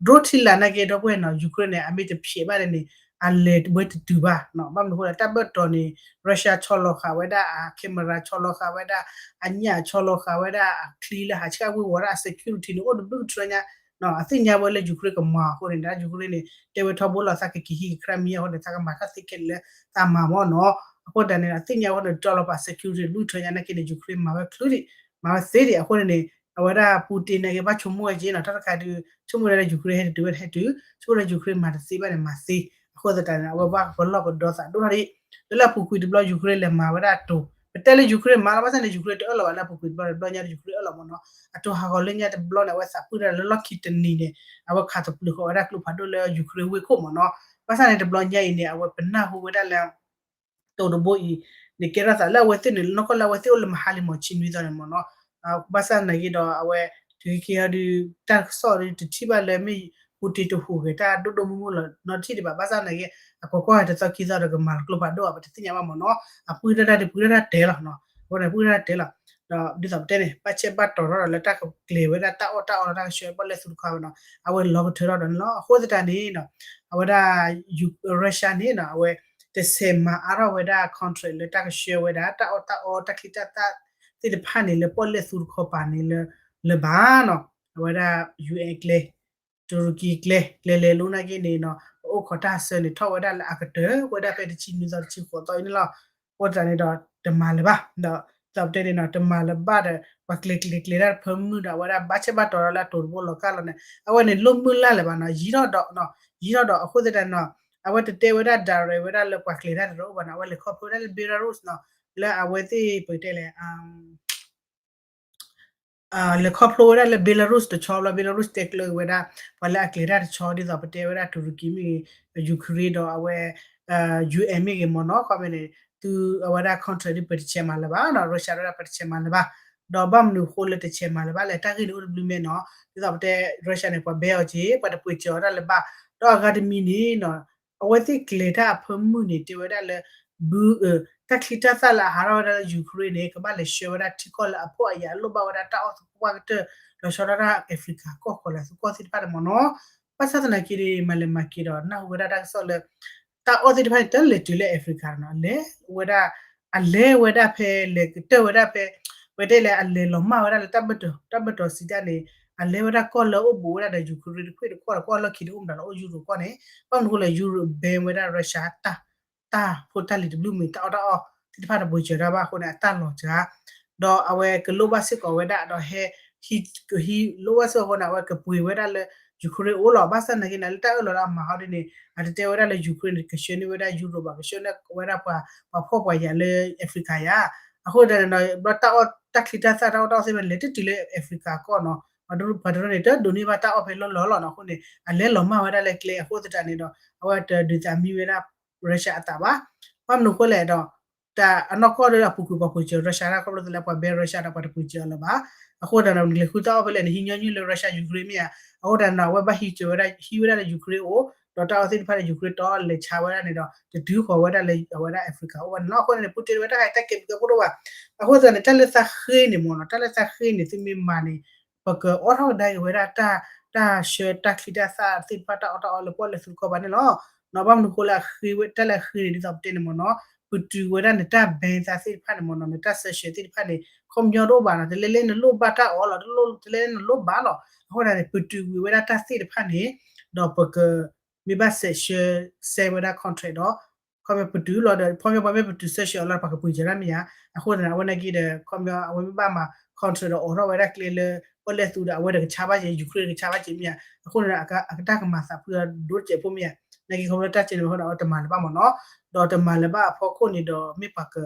drone ထံလာ်နာ်က့ဒီပုၢ်ဝဲၢ်နီၤ Ukraine န့ၣ် အမ့ၢ်တဖျဲးဘၣ်န့ၣ် အလဲၤဝဲတတုၤဘၣ် ဘၣ်မနုၤအဃိလဲၣ် တၢ်ဘၢၣ်တီၤန့ၣ် Russia ဆီလီၤဃာ်ဝဲဒၣ်အ camera ဆီလီၤဃာ်ဝဲဒၣ်အညၣ် ဆီလီၤဃာ်ဝဲဒၣ်အချံလၢဟးဆှၣ်ဝ့ၤဝီၤဒၣ်အ security န့ၣ် အိၣ်တဘျုးကတြၢညါ အသ့ၣ်ညါဝဲလၢ Ukraine ကမၤအဃိန့ၣ် ဒ် Ukraine န့ၣ် တဲဝဲထီဘိလီၤ သးကက့ၤဟံးက Crimea အဃိန့ၣ် သးကမၤတၢ်သ့ခဲလၢာ်လၢသးမၤမ့ၢ်နီၤ အဃိသတးန့ၣ် အသ့ၣ်ညါဝဲန့ၣ် တီလီၤပာ် security တဘျုးကတြၢညါနာ်က့န့ၣ် Ukraine မၤဝဲချုးဒံး မၤဝဲသ့ဒံး အဃိန့ၣ်န့ၣ် အဝဲဒၣ် Putin နာ်က့ဘၣ်ဆိကမိၣ်ဝဲက့နီၤ တၢ်တခါဒုး ဆိကမိၣ်ဝဲဒၣ်လၢ Ukraine ဟဲတတုၤဝဲတဟဲတုၤ ဆိကမိၣ်လၢ Ukraine မၤတသ့ဘၣ်န့ၣ် မၤသ့ အဃိသတးန့ၣ် အဝဲဘၣ်ကပလီၢ်ပဒီသးဒိၣ်ထီၣ်ဒံး လၢလၢအပူၤကွံာ်တဘျီ Ukraine လဲၤမၤဝဲဒၣ်အတိၤ ပတဲလၢ Ukraine မၤလီၤ ဘၣ်ဆၣ်န့ၣ် Ukraine တအၢၣ်လီၤဘၣ် လၢအပူၤကွံာ်တဘျီန့ၣ် တဘျီညါဒီး Ukraine အၢၣ်လီၤမ့ၢ်နီၤ အတိၤဟးဂီၤလၢညါတဘျီန့ၣ် အဝဲသးပှၢ်တၢ်လၢလီၢ်ခံတနံၤန့ၣ် အဝဲခးသပျုးဃီၤဝဲဒၣ်ကျိဖးဒိၣ်လၢ Ukraine ဝ့ၢ်ခိၣ်မ့ၢ်နီၤ ဘၣ်ဆၣ်န့ၣ် တဘျီညါအံၤန့ၣ် အဝဲပနၢ်ဟူဝဲဒၣ်လၢ တိၤတဘိအံၤန့ၣ် ကဲထီၣ်သးလၢအဝဲသ့ၣ်န့ၣ် နီၢ်ကီၢ်လၢအဝဲသ့ၣ်အိၣ်လၢမဟါလံမီၤဆံနွံသီန့ၣ်မ့ၢ်နီၤ ဘၣ်ဆၣ်နာ်က့ဒီးအဝဲ တုၤခဲအံၤဒုး တၢ်ကစီၣ်ဒုးတထံၣ်ဘၣ်လၢမ့ၢ် Putin တဟူးဂဲၤတၢ်ဒိၣ်ဒိၣ်မုၢ်မုၢ်လီၤနီတထံၣ်ဒံးဘၣ် ဘၣ်ဆၣ်နာ်က့ အကွၢ်ကွၢ်တသီခံသီဒီးကမၤလီၤကျိဖးဒိၣ် ပတသ့ၣ်ညါဘၣ်မ့ၢ်နီၤ အပှၢ်တၢ်တၢ်ဒုးပှၢ်တၢ်တၢ်တဲလီၤ အဃိန့ၣ် ပှၢ်တၢ်တၢ်တဲလီၤ ဒီးဒ်သိးပတဲန့ၣ် ဘၣ်ဆဲးဘၣ်တီၤထီၣ်ဒီးလၢတၢ်ကကျဲၤဝဲဒၣ်တၢ်အီၣ်တၢ်အီလၢတၢ်ကဆှၢပီၣ်လဲၣ်သူတခီဘၣ်နီၤ အဝဲလီၤကထၢထီၣ်ဒီးန့ၣ်လီၤ အဃိသတးန့ၣ်နီၤ အဝဲဒၣ် Russia န့ၣ်နီၤ အဝဲ တဆဲးမၤအါထီၣ်ဝဲဒၣ် contract လၢတၢ်ကဆှၢဝဲဒၣ် တၢ်အီၣ်တၢ်အီ တၢ်ချံတၢ်သၣ်သ့ၣ်တဖၣ်န့ၣ် လၢပီၣ်လဲၣ်သူတခီပၤန့ၣ်လၢ လၢၤဘၣ်နီၤ အဝဲဒၣ် ယူၣ်အဲၣ် ကျဲ တူရကံကျဲ ကျဲလဲၤလိနာ်က့န့ၣ်နီၤ ပအိၣ်ခိးတၢ်ဆၢန့ၣ် ထီၣ်ဝဲဒၣ်လၢအကတၢၢ်ဝဲဒၣ်ဖဲတဆံနွံသီတဆံဃိးသီအံၤန့ၣ်လီၤ. အဃိသတးန့ၣ်ဒီး တမၤလၢၤဘၣ် ဒီး ဒ်သိးပတဲန့ၣ်နီၤ တမၤလၢၤဘၣ်ဒီး ပှၤကျဲၤကျဲၤကျဲၤတၢ်တဖၢမုၢ်ဒီး အဝဲဒၣ်ဘၣ်ဆဲးဘၣ်တီၤဒီးလၢအတိၤတဘိလီၤကၢ်လီၤန့ၣ် အဝဲန့ၣ်လိၣ်မုၢ်လၢ်လၢၤဘၣ်နီၤ ယံာ်ထီၣ်ဒီး ယံာ်ထီၣ်ဒီး အဃိသတးနီၤ အဝဲတတဲဝဲဒၣ် direct ဝဲဒၣ်လၢပှၤကျဲၤတၢ်တရၢအိၣ်ဘၣ်နီၤ အဝဲလဲၤခီဖျိဝဲဒၣ်လၢ Belarus နီၤ လၢအဝဲသ့ၣ်ပကတဲလဲၣ် လဲၤခီဖျိဝဲဒၣ်လၢ Belarus တဆီဘျီ Belarus တဲကျၢၤဝဲဒၣ် ပှၤလၢအကျဲၤတၢ်တဆီ ဒ်သိးပတဲဝဲဒၣ် တူရကံမ့ၢ်ဂ့ၤ Ukraine ဒီးအဝဲ UN မ့ၢ်ဂ့ၤမ့ၢ်နီၤ ခီမ့ၢ်န့ၣ် သုအဝဲဒၣ် contract ဒ်ပတဆဲးမၤလၢၤဘၣ်နီၤ Russia ဒ်ပတဆဲးမၤလၢၤဘၣ် ဒီးဘၣ်မနုၤအဃိလၢတဆဲးမၤလၢၤဘၣ်လဲၣ် တၢ်ဂ့ၢ်န့ၣ်အိၣ်တဘျုးမဲာ်နီၤ ဒ်သိးပတဲ Russia န့ၣ် ပှၤဘဲအီၤက့ၤ ပှၤတပှ့ၤစၢၤအီၤတၢ်လၢၤဘၣ် ဒီးအဂၤတမံၤန့ၣ်နီၤ အဝဲသ့ၣ်ကျဲၤတၢ်အဖၢမုၢ်န့ၣ် တဲဝဲဒၣ်လၢ ဘု တၢ်ချံတၢ်သၣ်လၢအဟးထီၣ်ဝဲဒၣ်လၢ Ukraine န့ၣ် ကဘၣ်လဲၤဆှၢဝဲဒၣ်ထံကီၢ်လၢအဖှီၣ်အယာ် အလိၣ်ဘၣ်ဝဲဒၣ်တၢ်အီၣ်သပှၢ်ကတၢၢ် ဒီးဆှၢထီၣ်တၢ် Africa ကီၢ်ဃီလၢသုကီၢ်သ့ၣ်တဖၣ်န့ၣ်မ့ၢ်နီၤ ဘၣ်ဆၣ်သနာ်က့န့ၣ် မၤလဲၤမၤက့ၤဒီးနၢ်ဟူဝဲဒၣ်တၢ်ကစီၣ်လၢ တၢ်အီၣ်သ့ၣ်တဖၣ်န့ၣ် တလဲၤတုၤလၢ Africa နီၤ အလဲၤဝဲဒၣ် အလဲၤဝဲဒၣ်ဖဲ လဲၤကတၢၢ်ဝဲဒၣ်ဖဲ ပတဲလဲၣ် အလဲၤလီၤမၢ်ဝဲဒၣ်လၢ တၢ်ဘၢၣ်တီၤစံးတၢ်န့ၣ် အလဲၤဝဲဒၣ်ကီၢ်လၢအိၣ်ဘူးဝဲဒၣ်ဒီး Ukraine တခွ့ၣ်တခီၣ်ဒီး ကီၢ်လီၢ်ခံတအိၣ်မတၤလီၤ အိၣ် Europe ကီၢ်န့ၣ် ဘၣ်မနုၤအဃိလဲၣ် Europe ban ဝဲဒၣ် Russia တၢ် တၢ်ဖိတၢ်လံၤတဘျုးမ့ၢ် တၢ်အီၣ်တၢ်အီသ့ၣ်တဖၣ်တပှ့ၤစၢၤတၢ်ဘၣ်အဃိန့ၣ် အတၢ်လီၤစှၤ ဒီးအဝဲကလိၣ်ဘၣ်စ့ၢ်ကီးဝဲဒၣ်ဒီးဟဲ ဟံးလိၣ်ဘၣ်စ့ၢ်ကီးအဃိန့ၣ် အဝဲကပှ့ၤဝဲဒၣ်လၢ Ukraine အိၣ်လီၤ ဘၣ်ဆၣ်သနာ်က့န့ၣ် လၢတၢ်အၢၣ်လီၤလၢအမၤဟီဒ်န့ၣ် အတတဲဝဲဒၣ်လၢ Ukraine န့ၣ် ကဆှၢန့ၢ်ဝဲဒၣ် Europe ဘၣ် ကဆှၢန့ၢ်ဝဲဒၣ်ပှၤ ပှၤဖှီၣ်ပှၤယာ်လၢ Africa ယါ အဃိသတးန့ၣ်ဒီး ဘျီတၢ်အီၣ်တၢ်ချံတၢ်သၣ်တၢ်အီၣ်တၢ်အီသ့ၣ်တဖၣ်န့ၣ် လဲၤတတုၤလၢ Africa ကီၢ်နီၤ ပှၤတရၢန့ၣ် တဒိးန့ၢ်ဘၣ်တၢ်အီၣ်ဖဲလီၢ်လီၢ်လီၤနီၤ အဃိန့ၣ် အလဲၤလီၤမၢ်ဝဲဒၣ်လၢကျဲအဃိသတးန့ၣ်ဒီး အဝဲတဒုးသးမံဝဲဒၣ် Russia အသးဘၣ် ဘၣ်မနုၤအဃိလဲၣ်ဒီး တၢ်အနီၢ်ကီၢ်ဒီးအပူၤကွံာ်ပှၤပှ့ၤစၢၤ Russia တၢ်ခီဖျိသးလၢပှၤဘဲ Russia ဒီးပှၤတပှ့ၤစၢၤအီၤလၢၤဘၣ် အဃိသတးန့ၣ် နလဲၤဃုတၢ်အီၣ်ဖဲလဲၣ်န့ၣ် ဟံးညီနုၢ်လၢ Russia Ukraine မ့ၢ်ဧါ အဃိသတးန့ၣ် အဝဲဘၣ်ဟံးစၢၤဝဲဒၣ် ဟံးဝဲဒၣ်လၢ Ukraine အိၣ် ဒီးတၢ်အီၣ်သ့ၣ်တဖၣ်လၢ Ukraine တီလဲၤဆါဝဲဒၣ်န့ၣ်ဒီး တတုၤဃီၤဝဲဒၣ်လၢအဝဲဒၣ် Africa အိၣ်ဘၣ်န့ၣ်လီၤ အဃိန့ၣ် Putin ဝဲတၢ်ဟဲတၢ်ကဲးပကဲဖိဒိၣ်ဘၣ် အဃိသတးန့ၣ် တၢ်လၢသးဃ့န့ၣ်မ့ၢ်နီၤ တၢ်လၢသးဃ့န့ၣ် သုမ့ၢ်မၤန့ၣ် ပကအိးထီၣ်ကဒါက့ၤဝဲဒၣ်တၢ် တၢ်ဆှၢတၢ်ချံတၢ်သၣ်သ့ၣ်တဖၣ်တၢ်အီၣ်တၢ်အီလၢပှၤလၢသုတခီဘၣ်န့ၣ်လီၤ. နီၤ ဘၣ်မနုၤအဃိလၢအဃ့ဝဲ တၢ်လၢအဃ့န့ၣ် ဒ်သိးပတဲန့ၣ်မ့ၢ်နီၤ ပတုာ်ဝဲဒၣ်နတၢ် ban သးသ့ၣ်တဖၣ်န့ၣ်မ့ၢ်နီၤ နတၢ် sanction သ့ၣ်တဖၣ်န့ၣ် ခီပညီတအိၣ်ဘၣ်နီၤ တလဲလဲနလိၣ်ဘၣ်တၢ်အီၣ်လီၤ တလဲလဲနလိၣ်ဘၣ်လီၤ အဃိသတးန့ၣ် ပတုာ်ကွံာ်ဝဲဒၣ်တၢ်သ့ၣ်တဖၣ်န့ၣ် ဒီးပက မ့ၢ်ဘၣ် sanction စဲဝဲဒၣ် contract ဒီး ခီပညီပတုာ်လီၤဒီး ခီပညီပှၤမ့ၢ်ပတုာ် sanction အီၤလီၤ ပှၤကပှ့ၤစၢၤတၢ်မ့ၢ်ဧါ အဃိသတးန့ၣ် အဝဲနာ်က့ဒီး ခီပညီ အဝဲမ့ၢ်ဘၣ်မၤ contract ဒီးအိးထီၣ်ဝဲဒၣ်ကျဲလၢ ပှၤလဲၤသူဒီး အဝဲဒီးကဆါဘၣ်က့ၤ Ukraine ကဆါဘၣ်က့ၤမ့ၢ်ဧါ အဃိန့ၣ် အကတၢ်ကမၤသးဖုအဒိတစဲးဖိမ့ၢ်ဧါ နာ်က့ခီဖျိတၢ်စဲးန့ၣ် အဃိန့ၣ် အဝဲတမၤလၢၤဘၣ်မ့ၢ်နီၤ ဒီးတမၤလၢၤဘၣ်အဖီခိၣ်န့ၣ်ဒီး မ့ၢ်ပှၤက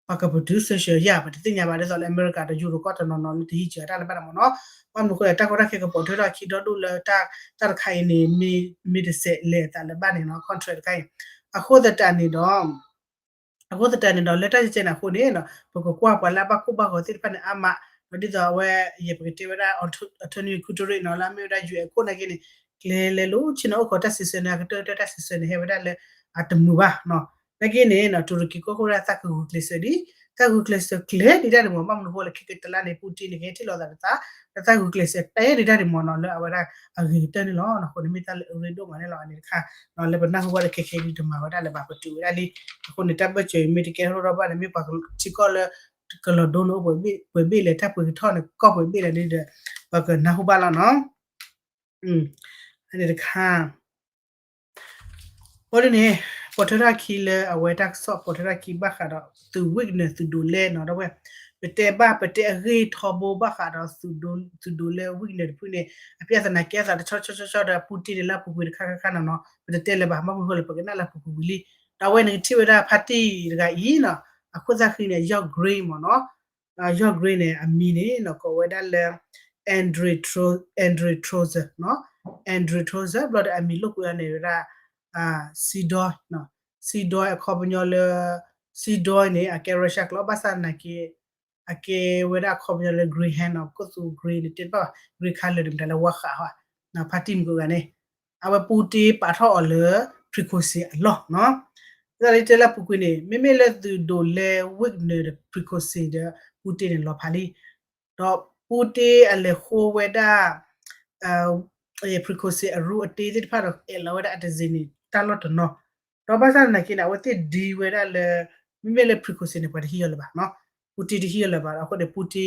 ပှၤကပတုာ် sanction ယါ ပတသ့ၣ်ညါဘၣ် ဒ်သိးလၢအမဲရကၤဒီး ယူရိၤကီၢ်တနီၤနီၤလၢတဟံးစၢၤတၢ်လၢၤဘၣ်န့ၣ်မ့ၢ်နီၤ ဘၣ်မနုၤအဃိလဲၣ် တၢ်ကီတၢ်ခဲကပိာ်ထွဲထီၣ်ခံဒီဒူၣ်လၢ တၢ်တခါအံၤန့ၣ် မ့ၢ်တစဲးလဲၤအသးလၢၤဘၣ်န့ၣ်နီၤ contract တခါအံၤ အဃိသတးန့ၣ်ဒီး အဃိသတးန့ၣ်ဒီး လၢတၢ်ကဲကဲန့ၣ်အဃိန့ၣ် ပကကွၢ်ပှၤလၢအဘၣ်ကိၢ်ဘၣ်ဂီၤသ့ၣ်တဖၣ်န့ၣ် အါမး ဒီးဒ်သိးအဝဲ ယပကတဲဝဲဒၣ် Antonio Guterres နီၤ လၢအမ့ၢ်ဝဲဒၣ် ယူအ့ၣ် ခိၣ်နာ်က့န့ၣ် ကျဲလဲၤလိာ်ဆ့ၣ်နီၤ အိၣ်ခိးတၢ်စံးဆၢန့ၣ် အကတၢၢ်ကတၢၢ်တၢ်စံးဆၢန့ၣ် ဟဲဝဲဒၣ်လၢအတမုာ်ဘၣ်နီၤ နာ်က့န့ၣ်နီၤ တူရကံကီၢ်ခိၣ်ဒၣ်သးကဂုာ်ကျဲးစၢးဒံး သးဂုာ်ကျဲးစၢးကျဲဒံးတၢ်န့ၣ်မ့ၢ် ဘၣ်မနုၤအဃိလဲၣ် ခဲကတလါန့ၣ် Putin န့ၣ် ကဟဲထံၣ်လိာ်သးဒီးသး ဒီးသးဂုာ်ကျဲးစၢးတဲဒံးတၢ်န့ၣ်မ့ၢ်နီၤ လၢအဝဲဒၣ်အဂ့ၤကတၢၢ်န့ၣ်လီၤ. အဃိန့ၣ်မ့ၢ်တၢ်လၢအရ့ဒိၣ်မးန့ၣ်လီၤ အန့ၣ်တခါ လၢပနၢ်ဟူဘၣ်ဒီးခဲခဲဒံးတမၤဝဲဒၣ်လၢၤဘၣ် ပတုာ်ဝဲဒၣ်လံ အဃိန့ၣ် တၢ်ဘၢၣ်စၢၤအံၤမ့ၢ်တကဲထီၣ်ဘၣ်န့ၣ် မ့ၢ်ပှၤထံကီၢ်လၢ ကလီၤဒိန့ၣ်အိၣ်ပှဲၤဘ့ၣ်လဲၣ် တၢ်ပှ့ၤကထီၣ်န့ၣ် ကီၢ်ပှဲၤဘ့ၣ်လဲၣ်န့ၣ်ဒီး ပကနၢ်ဟူဘၣ်လီၤနီၤ အန့ၣ်တခါ အဃိန့ၣ် ပိာ်ထွဲထီၣ်ခံလၢအဝဲတၢ်ကစီၣ်ပိာ်ထွဲထီၣ်ခံဘၣ်ဃးဒီး သုး Wagner သုးဒိးလဲနီၤ ဒီပုၢ်ဝဲၢ် ပတဲဘၣ်ပတဲအဂ့ၢ်ထီဘိဘၣ်ဃးဒီး သုးဒိးလဲ Wagner တဖုန့ၣ် အပြဿနာကဲသးတဆီဆီဆီဆီဒီး Putin န့ၣ်လၢအပူၤကွံာ်တခါခါခါနီၤနီၤ ပတတဲလၢၤဘၣ် ဘၣ်မနုၤအဃိလဲၣ် ပကနၣ်လၢအပူၤကွံာ်ဝံၤလံ ဒီးအဝဲန့ၣ်ကထံၣ်ဝဲဒၣ်ဖါတံၢ်တဂၤအံၤနီၤ အခိၣ်သၣ်ဃံန့ၣ် ယီၢ် Gray မ့ၢ်နီၤ ယီၢ် Gray န့ၣ် အမံၤန့ၣ်နီၤ ကိးဝဲဒၣ်လၢ Andrew Tro Andrew Tozer နီၤ Andrew Tozer ဘျီဒီးအမံၤလိာ်ကွဲအီၤန့ၣ်ဝဲဒၣ် Sidor Sidor အခီပညီလၢ Sidor န့ၣ် အကဲ Russia ကျိာ် ဘၣ်ဆၣ်သနာ်က့ အကဲဝဲဒၣ်အခီပညီလၢ Green Hand နီၤ ပခိၣ်သူ Green န့ၣ် တဲတဘၣ်ဘၣ် Green Color ဒီးမတၤလၢဝါဃးဟီ ဖါတံၢ်မုၢ်ကဂၤန့ၣ် အဝဲ Putin ပာ်ထီၣ်အီၤလၢ Prigozhin အလီၢ်နီၤ ဒ်သိးလၢတဲလၢအပူၤကွံာ်န့ၣ် မ့မ့ၢ်လၢသုးဒိးလဲ Wagner ဒီး Prigozhin ဒီး Putin န့ၣ်လီၤဖးလံ ဒီး Putin အလဲၤဃိဝဲဒၣ် Prigozhin အရူအတ့သ့ၣ်တဖၣ်ဒီး အဲၣ်လီၤဝဲဒၣ်အတစ့န့ၣ် တၢ်လီၢ်တနီၤ ဒီးဘၣ်ဆၣ်သနာ်က့န့ၣ် အဝဲသ့ၣ်ဒံဝဲဒၣ်လၢ မ့မ့ၢ်လၢ Prigozhin န့ၣ် ပှၤတဟံးအီၤလၢၤဘၣ်နီၤ Putin တဟံးအီၤလၢၤဘၣ် အဃိန့ၣ် Putin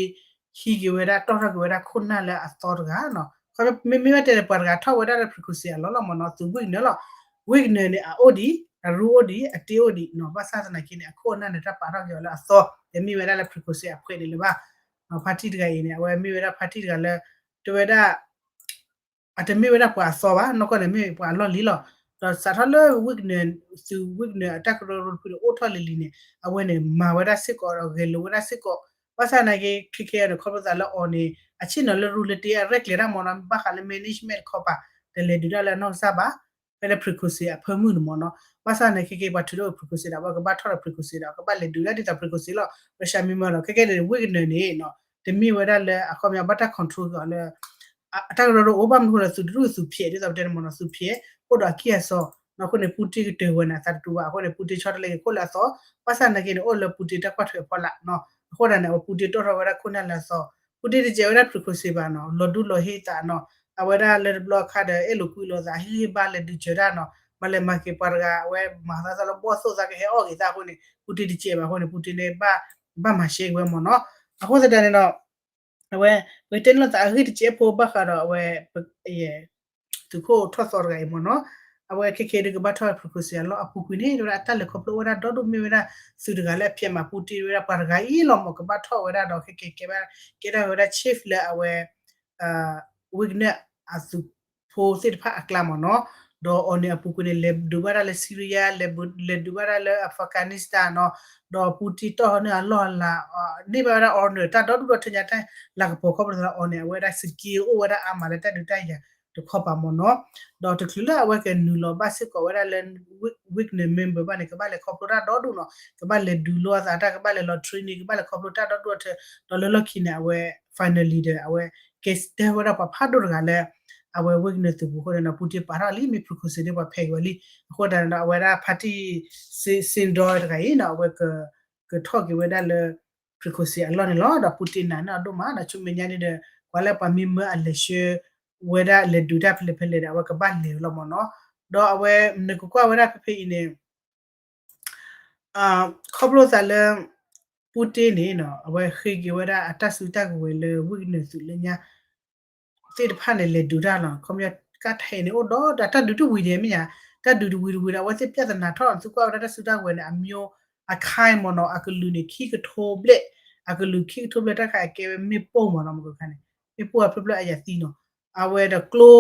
ဟံးက့ၤဝဲဒၣ် တီၣ်ထီၣ်က့ၤဝဲဒၣ်ခိၣ်နၢ်လၢအသီတဂၤနီၤ မ့မ့ၢ်ဝဲတဲန့ၣ် ပှၤတဂၤထီၣ်ဝဲဒၣ်လၢ frequency အလီၢ်လီၢ်မ့ၢ်နီၤ သုး Wigner လီၤ. Wigner န့ၣ် အအိၣ်ဒံး အရူအိၣ်ဒံး အတ့အိၣ်ဒံးနီၤ ဘၣ်ဆၣ်သနာ်က့န့ၣ် အခိၣ်အနၢ်န့ၣ် တၢ်ပာ်ထီၣ်က့ၤအီၤလၢအသီ တမ့ၢ်ဝဲဒၣ်လၢ frequency အဖှဲးန့ၣ်လၢၤဘၣ်. ဖါတံၢ်တဂၤအံၤန့ၣ် အဝဲမ့ၢ်ဝဲဒၣ်ဖါတံၢ်တဂၤလၢ တဲဝဲဒၣ် အတမ့ၢ်ဝဲဒၣ်ပှၤအသီဘၣ် နီၢ်ကီၢ်န့ၣ်မ့ၢ်ပှၤအလီၢ်လံလီၤ. ဒီးစးထီၣ်လၢ Wigner သုး Wigner အတၢ်ကရၢကရိတဖုန့ၣ် အိၣ်ထီၣ်လံၤလံၤန့ၣ် အဝဲန့ၣ် မၤဝဲဒၣ်စ့ၢ်ကီးဒီးဂဲၤလိာ်ဝဲဒၣ်စ့ၢ်ကီး ဘၣ်ဆၣ်သနာ်က့ ခဲကဲန့ၣ် ခီဖျိသးလၢအီၤန့ၣ် အဆ့ၣ်နီၤလၢရူလၢတ့ အရဲၣ်ကျဲၤတၢ်မ့ၢ်နီၤ ဘၣ်ဃးလၢ management တခီပၤ တလဲၤဒုးတၢ်လၢအနီၢ်ကစၢ်ဘၣ် ဖဲလၢ frequency အဖၢမုၢ်န့ၣ်မ့ၢ်နီၤ ဘၣ်ဆၣ်သနာ်က့ ခဲကဲပှၤထုးထီၣ် frequency ဒီး အဝဲကဘၣ်ထီၣ်ဒီး frequency ဒီး ကဘၣ်လဲၤဒုးတၢ်ဒ်သိး frequency လီၤ Russia မ့ၢ်မ့ၢ်ဒီး ခဲကဲန့ၣ် Wigner န့ၣ်နီၤ တမ့ၢ်ဝဲဒၣ်လၢအခီပညီဘၣ်တၢ် control က့ၤအီၤလၢ အတၢ်ကရၢကရိအိၣ်ဘၣ်မနုၤဃိလၢသုးတရူၢ်သုးဖျဲး ဒ်သိးပတဲန့ၣ်မ့ၢ်နီၤ သုးဖျဲး အိၣ်ဒီးအကံၢ်အစီ နီၤ အဃိန့ၣ် Putin ကတၢၢ်ဝဲန့ၣ် အသးတတူာ်ဘၣ် အဃိန့ၣ် Putin ဆီတလဲက့ၤခိၣ်လၢအသီ ဘၣ်ဆၣ်သနာ်က့န့ၣ် အိၣ်လၢ Putin တၢ်ကွၢ်ထွဲအဖီလာ်နီၤ အဃိဒၣ်န့ၣ် အဝဲ Putin တီၣ်ထီၣ်ဝဲဒၣ်ခိၣ်နၢ်လၢအသီ Putin တစဲးဝဲဒၣ် frequency ဘၣ်နီၤ လီၤဒူလီၤဟ့သးနီၤ အဝဲဒၣ်လၢတဘျီအခါဒီး အဲၣ်လိာ်ကွံလိာ်သး ဟ့ၣ်ဂံၢ်ဘါလဲၤဒုးစၢၤတၢ်နီၤ မၤလဲၤမၤက့ၤပှၤတဂၤ အဝဲမၤသးသးလၢဘီၣ်သိၣ်သးကဟဲအီၣ်ဂ့ၤသးအဃိန့ၣ် Putin တစဲးဘၣ်အဃိန့ၣ် Putin န့ၣ် ဘၣ်မၤရှဲက့ၤဝဲမ့ၢ်နီၤ အဃိသတးန့ၣ်ဒီး အဝဲ ပကတဲန့ၣ်လိာ်သးအဂ့ၢ်တစဲးဖိဘၣ်ဃးဒီးအဝဲ သုးခိၣ်ထီၣ်သီတဂၤအံၤမ့ၢ်နီၤ အဝဲခဲကဲဒုးကဘၣ်ထီၣ် frequency အလီၢ်အပူၤကွံာ်န့ၣ် တဲဝဲဒၣ်တၢ်လဲၤခီဖျိအိၣ်ဝဲဒၣ်ဒီဒူၣ်မ့ၢ်ဝဲဒၣ် သုးတဂၤလၢအဖျဲးမၤ Putin ဝဲဒၣ်ပှၤတဂၤအံၤလီၤမ့ၢ် ကဘၣ်ထီၣ်ဝဲဒၣ်ဒီးခဲကဲကဲဘၣ် ကဲထီၣ်ဝဲဒၣ် chief လၢအဝဲ Wagner အသုးဖိသ့ၣ်တဖၣ်အကျါမ့ၢ်နီၤ ဒီးအီၤန့ၣ်အပူၤကွံာ်န့ၣ် လဲၤဒုးဘၣ်တၢ်လၢ Syria လဲၤဒုးဘၣ်တၢ်လၢ Afghanistan နီၤ ဒီး Putin တီၢ်ဟီန့ၢ်အလီၢ်အလၤ န့ၢ်ဘၣ်ဝဲဒၣ် honor တၢ်ဒီဒူၣ်ဒီထၢညါတၢ်လၤကပီၤခီဖျိသးလၢအီၤန့ၣ် အဝဲဒၣ် skill အိၣ်ဝဲဒၣ်အါမးလၢတၢ်ဒုးတၢ်ယၤတခီပၤမ့ၢ်နီၤ ဒီးတချုးလၢအဝဲကနုာ်လီၤဘၣ်စ့ၢ်ကီးဝဲဒၣ်လၢ Wagner member ဘၣ်န့ၣ် ကဘၣ်လဲၤခီဖျိတၢ်ဒီဒူၣ်နီၤ ကဘၣ်လဲၤဒုးလိအသးတၢ် ကဘၣ်လဲၤလီၤ training ကဘၣ်လဲၤခီဖျိတၢ်ဒီဒူၣ်အထၢ ဒီးလၢလီၢ်ခံန့ၣ် အဝဲ finally ဒီး အဝဲ ကဲတဲဝဲဒၣ်ပှၤဖးဒိၣ်တဂၤလၢ အဝဲ Wagner သုးပူၤအဃိန့ၣ်ဒီး Putin ပာ်ထီၣ်လံ မ့ၢ် frequency န့ၣ် ပှၤဖဲးက့ၤဝဲလံ အဃိသတးန့ၣ်ဒီး အဝဲဒၣ် ဖါတံၢ် Sindor တဂၤအံၤနီၤ အဝဲ ကထီၣ်က့ၤဝဲဒၣ်လၢ frequency အလီၢ်န့ၣ်လီၤ ဒီး Putin နာ်န့ၢ်အီၤဒိၣ်မး ဒီးဆူမဲာ်ညါန့ၣ်ဒီး ပှၤလၢပှၤမံမၢအလဲၤဆှၢ ဝဲဒၣ်လဲၤဒုးတၢ်ဖဲလဲၣ်ဖဲလဲၣ်ဒီး အဝဲကဘၣ်လဲၤလီၤမ့ၢ်နီၤ ဒီးအဝဲနကကွၢ်ဝဲဒၣ်ဖဲဖဲအံၤန့ၣ် ခီဖျိသးလၢ Putin န့ၣ်နီၤ အဝဲဃ့က့ၤဝဲဒၣ်အတၢ်စုတၢ်ကဝဲၤလၢ Wagner သုးလၢညါ သ့ၣ်တဖၣ်န့ၣ် လဲၤဒုးတၢ်လီၤ ခီပညီ ကါထဲးန့ၣ် အိၣ်ဒီးတၢ်ဒုးတဝံၤဒဲးမ့ၢ်ဧါ တၢ်ဒုးတဝံၤတဝံၤဒီး အဝဲသ့ၣ် ပြဿနာ ထီၣ် သုကွၢ်ဝဲဒၣ်တၢ်စုတၢ်ကဝဲၤန့ၣ် အမျိုး အ kind မ့ၢ်နီၤ အကလုာ်န့ၣ် ခံကထိဘျဲၣ် အကလုာ်ခံကထိဘျဲၣ် တၢ်ခါအကဲဝဲ မ့ၣ်ပိၢ်မ့ၢ်နီၤ မ့ၢ်ကခါန့ၣ် မ့ၣ်ပိၢ်အဖျၢၣ်ဖျၢၣ်အယၤသံနီၤ အဝဲဒီးကျိ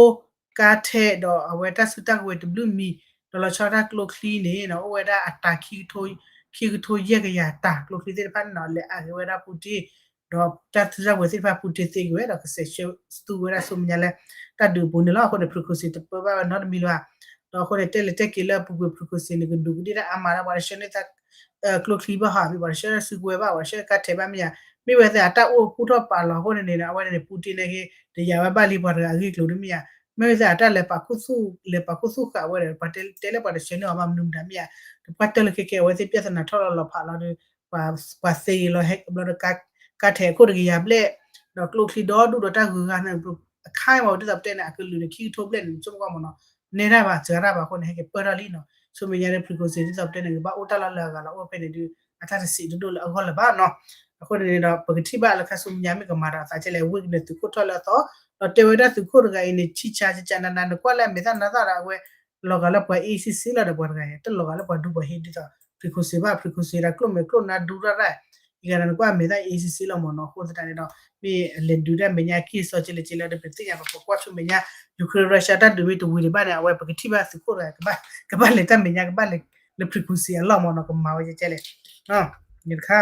ကါထဲးဒီးအဝဲတၢ်စုတၢ်ကဝဲၤတဘျုးမံၤ ဒီးလီၤဆီတၢ်ကျိချံန့ၣ်နီၤ အိၣ်ဝဲဒၣ်အတၢ် ခံကထိယဲၢ်ကယၤတၢ် ကျိချံသ့ၣ်တဖၣ်န့ၣ်နီၤ လဲၤအါက့ၤဝဲဒၣ် Putin ဒီးတၢ်စုတၢ်ကဝဲၤသ့ၣ်တဖၣ် Putin သ့က့ၤဝဲဒီး ကစဲးဆၢသူဝဲဒၣ်ဆူမဲာ်ညါလၢ တၢ်ဒုးအပူၤန့ၣ်လီၤ. အဃိန့ၣ် frequency တပၢဘၣ်ဝဲနီတမံၤလၢၤဘၣ်. ဒီးအဃိန့ၣ် တဲလဲၤတဲက့ၤလၢအပူၤကွံာ် frequency န့ၣ် ကဒူးကဒ့ၣ်တၢ်အါမးလၢ ပှၤတဆှၢန့ၢ်သး ကျိချံဘၣ်ဟီ မ့ၢ်ပှၤတဆှၢစုကဝဲၤဘၣ် ပှၤတဆှၢကါထဲးဘၣ်မ့ၢ်ဧါ. မ့ၢ်ဝဲသ့ၣ်အတၢ်အိၣ်ဖှိၣ်ထီၣ်ပာ်လီၤအဃိန့ၣ်န့ၣ် အဝဲန့ၣ် Putin န့ၣ်က့ၤ တယာ်ဝဲဘၣ်လံပှၤတဂၤအဂ့ၢ်အကျိၤဒ်မ့ၢ်ဧါ. မ့ၢ်ဝဲသ့ၣ်အတၢ်လဲၤပာ်ခူသူၣ် လဲၤပာ်ခူသူၣ်ဃာ်ဝဲဒီး ပှၤတဲလၢပှၤတဆှၢန့ၢ်အီၤဘၣ်မနုၤမတၤမ့ၢ်ဧါ. တပှၢ်တၢၢ်လၢခဲကဲအဝဲသ့ၣ် ပြဿနာ ထီၣ်လီၤလီၤဖးလီၤဒီး ပှၤသ့က့ၤလီၤဟဲကဘျီဒီး ကါထဲးအခိၣ်တကယၤဘျဲၣ် ဒီးကျိချံဒီဒူၣ်ဒီးတၢ်ဂုၤဂၤန့ၣ် အခါအံၤမး ဒ်သိးပတဲန့ၣ် အကလုာ်န့ၣ် ခံကထိဘျဲၣ်န့ၣ် ဆိကမိၣ်မ့ၢ်နီၤ နဲဒၣ်ဘၣ် စှၤဒၣ်ဘၣ်အဃိန့ၣ် ဟဲက့ၤပၢၢ်ထီၣ်လံနီၤ. ဆူမဲာ်ညါန့ၣ် frequency ဒ်သိးပတဲန့ၣ် ကဘၣ်အိၣ်တၢ်လီၢ်လၢအဂၤလီၤ အိၣ်ဖဲန့ၣ်ဒုး အတၢ်တစံးတဒိၣ်လၢအဂီၢ်လၢၤဘၣ်နီၤ. အဃိန့ၣ်ဒီး ပကထံၣ်ဘၣ်လၢခါဆူမဲာ်ညါမ့ၢ်ကမၤဒီးအသးကဲလဲၣ် Wagner သုးခိၣ်ထီၣ်လၢအသီ ဒီးတဲဝဲဒၣ်သုးခိၣ်တဂၤအံၤန့ၣ် ဆံၣ်ဆါကကနန နကွၢ်လၢအမဲာ်သၣ်နါသၣ်ဒီးအဝဲ လီၤဂာ်လၢပှၤ easy စ့လီၤဒီး ပှၤတဂၤအံၤ တလီၤဂာ်လၢပှၤဒူပှၤဟ့ၣ်ဒ်သိး frequency ဘၣ် frequency ဒီးကျိၣ်မဲာ်ကျိၣ်နါဒူရၣ်ရၣ် ယဂၤဒီးနကွၢ်အမဲာ်သၣ် easy စ့လီၤမ့ၢ်နီၤ. အဃိသတးန့ၣ်ဒီး မ့ၢ်လဲၤဒုးတၢ်မဲာ်ညါကံၢ်စီကဲလဲၣ်ကဲလဲၣ်ဒီး ပသ့ၣ်ညါ ပကကွၢ်ဆူမဲာ်ညါ Ukraine Russia တၢ်ဒုးမ့ၢ်တဝံၤဒံးဘၣ်န့ၣ် အဝဲပကထံၣ်ဘၣ်သုးခိၣ်တဂၤ ကဘၣ်လဲၤတၢ်မဲာ်ညါ ကဘၣ်လဲၤလၢ frequency အလီၢ်မ့ၢ်နီၤ ကမၤဝဲကဲလဲၣ် တခါ